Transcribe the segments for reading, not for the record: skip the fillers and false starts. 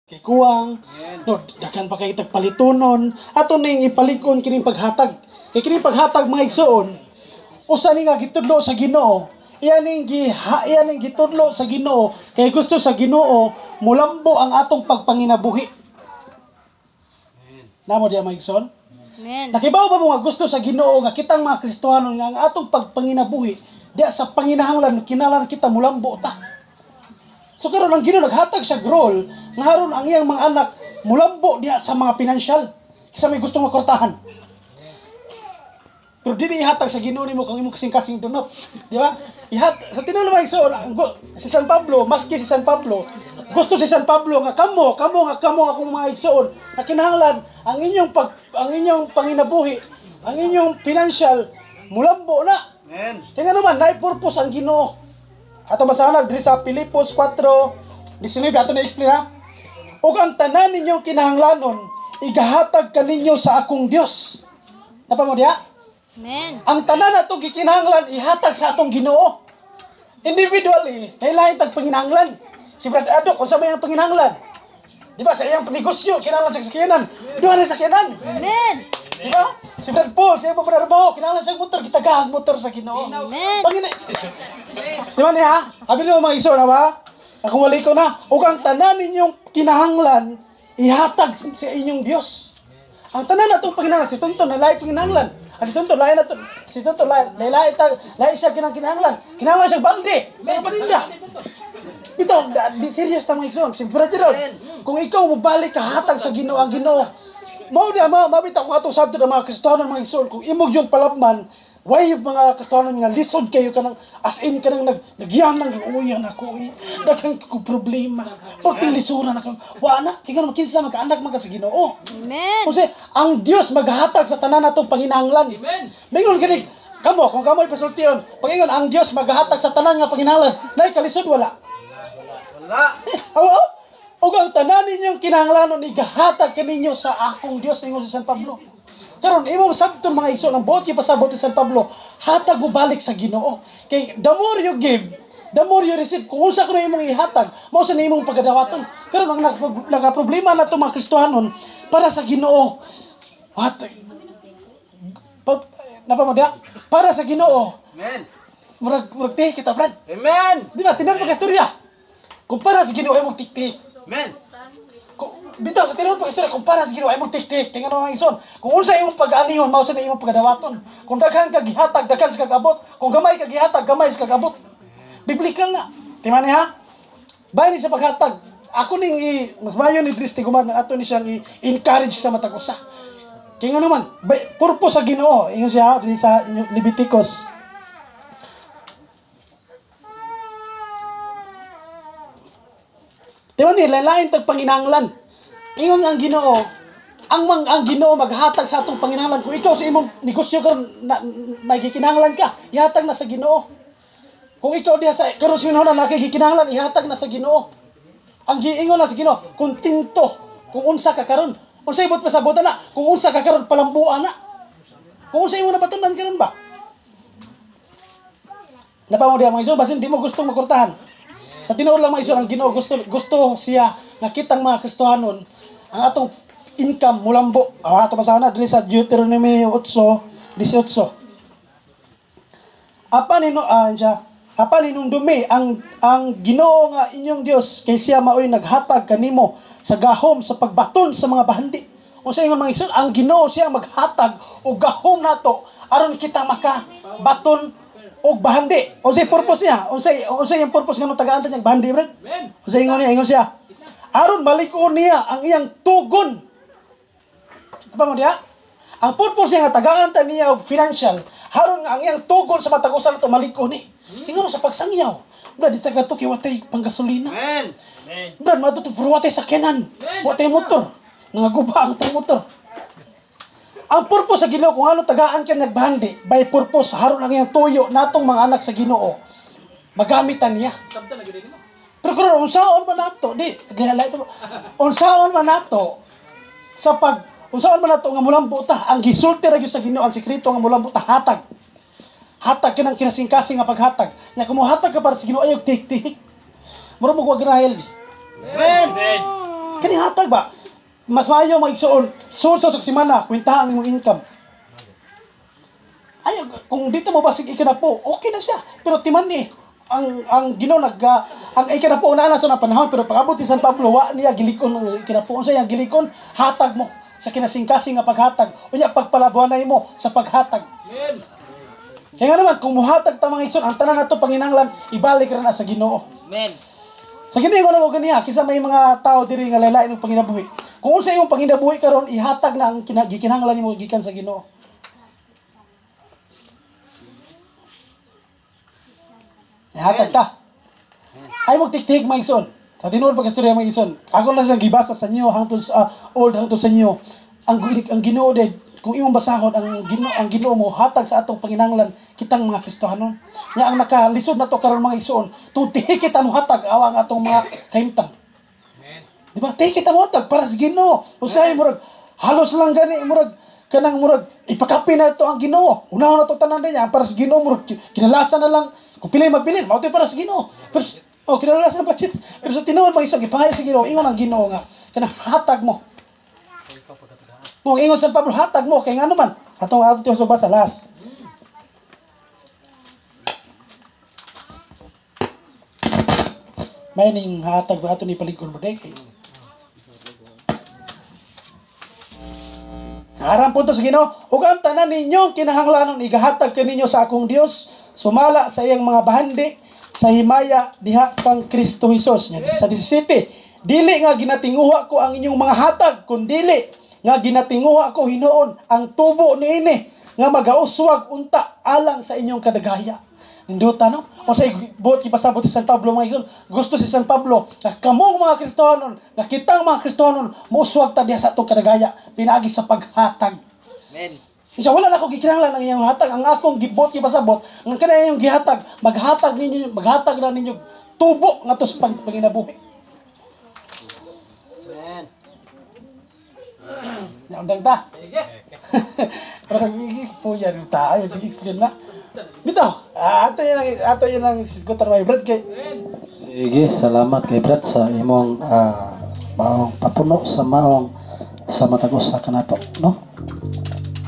Kay kuwang, no, daghan pa kay tagpalitunon, ato ning ipalig-on kining paghatag. Kay kining paghatag, mga igsoon, usa ni nga gitudlo sa Ginoo. Iyan ning gitudlo sa Ginoo kay gusto sa Ginoo mulambo ang atong pagpanginabuhi. Namo diya, mga igsoon? Amen. Nakibaw ba mo nga gusto sa Ginoo nga kitang mga Kristohano nga ang atong pagpanginabuhi diya sa panginahanglan, kinahanglan kita mulambo ta? So karon, ang Ginoo naghatag siya role nga aron ang iyang mga anak mulambo diha sa mga pinansyal. Kisa may gustong makortahan. Pero dili ihatag sa Ginoo nimo kung imong kasing-kasing dunot. Di ba? Ihat sa tinuod, mga igsoon, si San Pablo, maski si San Pablo, gusto si San Pablo nga kamo, kamo nga kamo akong mga igsoon, nga kinahanglan ang inyong panginabuhi, ang inyong financial mulambo na. Amen. Kaya nga naman, naay purpose ang Ginoo. Ato basahan na diri sa Filipos 4:19, ato na explain ha. "Ug ang tanan ninyong kinahanglanon igahatag kaninyo sa akong Dios." Napa mo diha? Amen. Ang tanan atong gikinahanglan ihatag sa atong Ginoo. Individually, kay lain tag panginahanglan. Si Brad Ado, kung sa may ang panginahanglan. Di ba, sa iyang negosyo, kinahanglan sa sakyanan. Duha na sakyanan. Amen. Di ba? Si Brad Paul, sa iyang trabaho, kinahanglan siya motor, gitagaang motor sa Ginoo. Amen. Pangina. Di ba niya? Abi mo, mga igsoon, ba? Akong wali ko na. "Ug ang tanan ninyong kinahanglan, ihatag sa inyong Dios." Ang tanan natong panginahanglan, si Tonton, na lahi panginahanglan. Ang si Tonton, lahi na to, si Tonton, lahi, lahi, lahi, lahi siya kinahanglan. Kinahanglan siya balde, sa iyang paninda. Bitaw, di, serious ta, mga igsoon. Si Brad Gerald, kung ikaw mobalik ka hatag sa Ginoo ang Ginoo, mao niya ma mabitaw kung atong sabto ng mga Kristiyano, mga igsoon, kung imog yung palabman, why mga Kristiyano nga lisod kayo, kanang as in kanang nagyanang uyan ako eh. Daghan ko problema. Porting lisuran ako. Wa na kay ngano kinsa magkaanak man ka sa Ginoo. Amen. Kasi ang Dios maghatag sa tanan natong panginahanglan. Amen. Mingon gani kamo, kung kamo ipasultion, pangingon ang Dios maghatag sa tanan nga panginahanglan, nay kalisod wala? Wala. Eh, awa, "Ug ang tanan ninyong kinahanglanon igahatag kaninyo sa akong Dios," ingon si San Pablo. Karon imong sabton, mga igsoon, ang buot pasabot ni San Pablo, hatag mo balik sa Ginoo. Kay the more you give, the more you receive. Kung unsa kuno imong ihatag, mao sa imong pagadawaton. Karon ang nagaproblema nato mga Kristohanon para sa Ginoo. What? Pa, napa mo diha? Para sa Ginoo. Amen. Murag tihi kita, Brad. Amen. Di ba? Tinuod pag istorya. Kung para sa Ginoo ay mong tik-tik. Amen. Kung, bitaw sa tinuod pag istorya, kung para sa Ginoo ay mong tik-tik. Kaya nga mga igsoon, kung unsa imong pag-anihon, mao sa imong pagadawaton. Kung daghan ka gihatag, daghan sa kag-abot. Kung gamay ka gihatag, gamay sa kag-abot. Biblical na. Di man ha? Bahin ni sa paghatag. Ako ning mas mayo ni Dris Tiguman ato ni siyang i-encourage sa matag usa. Kaya nga naman, purpose sa Ginoo, ingon siya dinhi sa Leviticus. Di ba ni lain tag panginahanglan. Ingon ang Ginoo, ang Ginoo maghatag sa atong panginahanglan. Kung ikaw sa imong negosyo karon na, may gikinahanglan ka, ihatag na sa Ginoo. Kung ikaw diha sa karon sa minahon na gikinahanglan, ihatag na sa Ginoo. Ang giingon na sa Ginoo, kontento kung unsa ka karon. Unsa ibot pasabotan na, kung unsa ka karon palambuan na. Kung unsa imo napatunan karon ba? Napa mo diha, mga igsoon, basin di mo gustong makurtahan. Sa tinuod lang, mga igsoon, ang Ginoo gusto gusto siya nga kitang mga Kristohanon ang atong income mulambo. Ang ato basahon na diri sa Deuteronomy 8:18. Apan hino siya, "Apan hinumdumi ang Ginoo nga inyong Dios kay siya maoy naghatag kanimo sa gahom sa pagbaton sa mga bahandi." Unsa ingon, mga igsoon, ang Ginoo siya maghatag og gahom nato aron kita makabaton og bahandi. Unsay purpose niya? Unsay yung purpose nga tagaan ta niyang bahandi, Brad? Amen. Unsay ingon niya? Ingon siya, aron malig-on niya ang iyang tugon. Apa mo diha? Ang purpose niya nga tagaan ta niya og financial, aron nga ang iyang tugon sa matag usa nato malig-on ni. Ingon sa pagsangyaw. Brad, di taga to kay watay panggasolina. Amen. Brad, mato to pero watay sakyanan. Watay motor. Nangaguba ang tong motor. Ang purpose sa Ginoo kung ano tagaan ka nagbahandi, by purpose haron ang iyang tuyo natong mga anak sa Ginoo. Magamitan niya. Sabta na gyud nimo. Pero kung unsaon man nato, di, di ito, unsaon man nato sa pag unsaon man nato nga mulambo ta, ang gisulti ra gyud sa Ginoo ang sekreto nga mulambo ta, hatag. Hatag kinang kinasingkasing nga paghatag. Nya kung mohatag ka para sa Ginoo, ayaw tik-tik. Mura mo wa ginahil. Amen. Kani hatag ba? Mas maayo maigsuon, sulod sa semana, kwentahan ang imong income. Ay, kung dito mo basig ikanapo, okay na siya. Pero timan ni ang Ginoo nag ang ikanapo na sa na panahon, pero pag-abot ni San Pablo wa niya gilikon ang ikanapo. Unsa iyang gilikon? Hatag mo sa kinasingkasing nga paghatag. Unya pagpalabuhanay mo sa paghatag. Amen. Kaya nga naman kung muhatag ta mga igsoon, ang tanan nato panginahanglan ibalik ra na sa Ginoo. Amen. Sa Ginoo na ko ganiha kisa may mga tao diri nga laylain og panginabuhi. Kung unsa imong panginabuhi karon, ihatag na ang gikinahanglan nimo gikan sa Ginoo. Ihatag ta. Ay magtiktik mga igsoon. Sa tinuod pagkastorya mga igsoon, ako lang siyang gibasa sa New hangtod sa Old hangtod sa New. Ang Ginoo day, kung imong basahon ang Ginoo mo hatag sa atong panginahanglan kitang mga Kristohanon. Nya ang nakalisod nato karon mga igsoon, tungod tihi kita mo hatag awa ang atong mga kahimtang. Amen. Di ba? Tihi kita mo hatag para sa Ginoo. Usahay murag halos lang gani murag kanang murag ipakapi na ito ang Ginoo. Unahon na to tanan niya para sa Ginoo, murag kinalasan na lang kung pilay mabilin, mao to para sa Ginoo. Pero oh, kinalasan ba chit? Pero sa tinuod mga igsoon, gipangayo sa Ginoo, ingon ang Ginoo nga kanang hatag mo. Mo ingon San Pablo, hatag mo kay ngano man atong ato tiyo sa last. May ning hatag ba ato ni paligon mo kay. Aram punto sa Ginoo, ug ang tanan ninyong kinahanglanon igahatag kaninyo sa akong Dios, sumala sa iyang mga bahandi sa himaya diha kang Kristo Hesus. Nya sa 17, dili nga ginatinguha ko ang inyong mga hatag, kun dili nga ginatinguha ko hinuon ang tubo niini nga magauswag unta alang sa inyong kadagaya. Nindota no? O sa buot gipasabot si San Pablo mga igsoon, gusto si San Pablo nga kamong mga Kristohanon, nga kitang mga Kristohanon mouswag ta diha sa atong kadagaya pinaagi sa paghatag. Amen. Isa wala na ako gikinahanglan ang iyong hatag, ang akong gibuot gipasabot, ang kanang iyong gihatag, maghatag ninyo, maghatag na ninyo tubo ngadto sa panginabuhi. Amen. Undang ta. Sige. Pero po yan ta, ay sige explain na. Bitaw, ato yan ang sisgutan my brad kay. Sige, salamat kay Brad sa imong maong papuno sa maong sa matag usa kanato, no?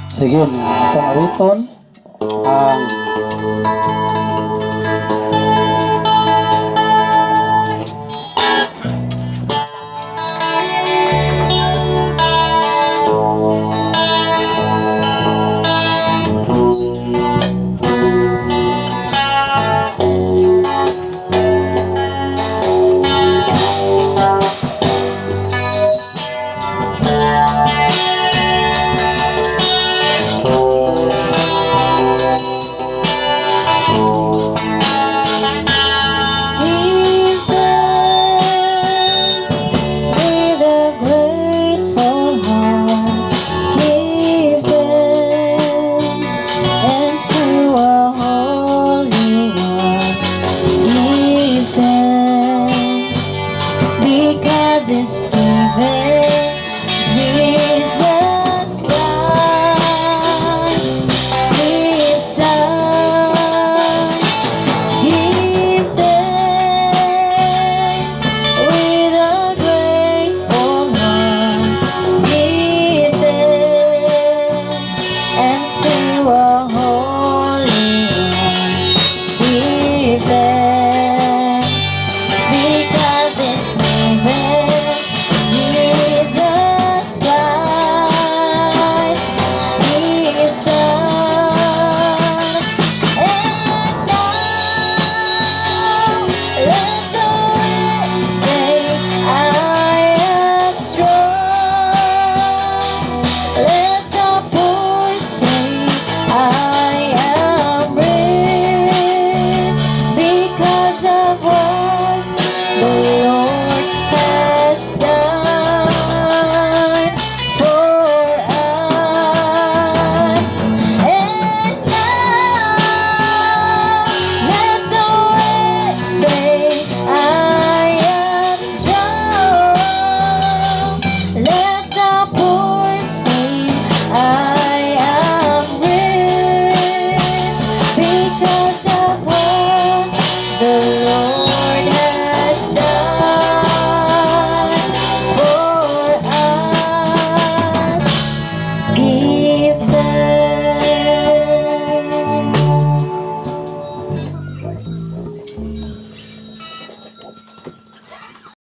Sige, atong awiton ang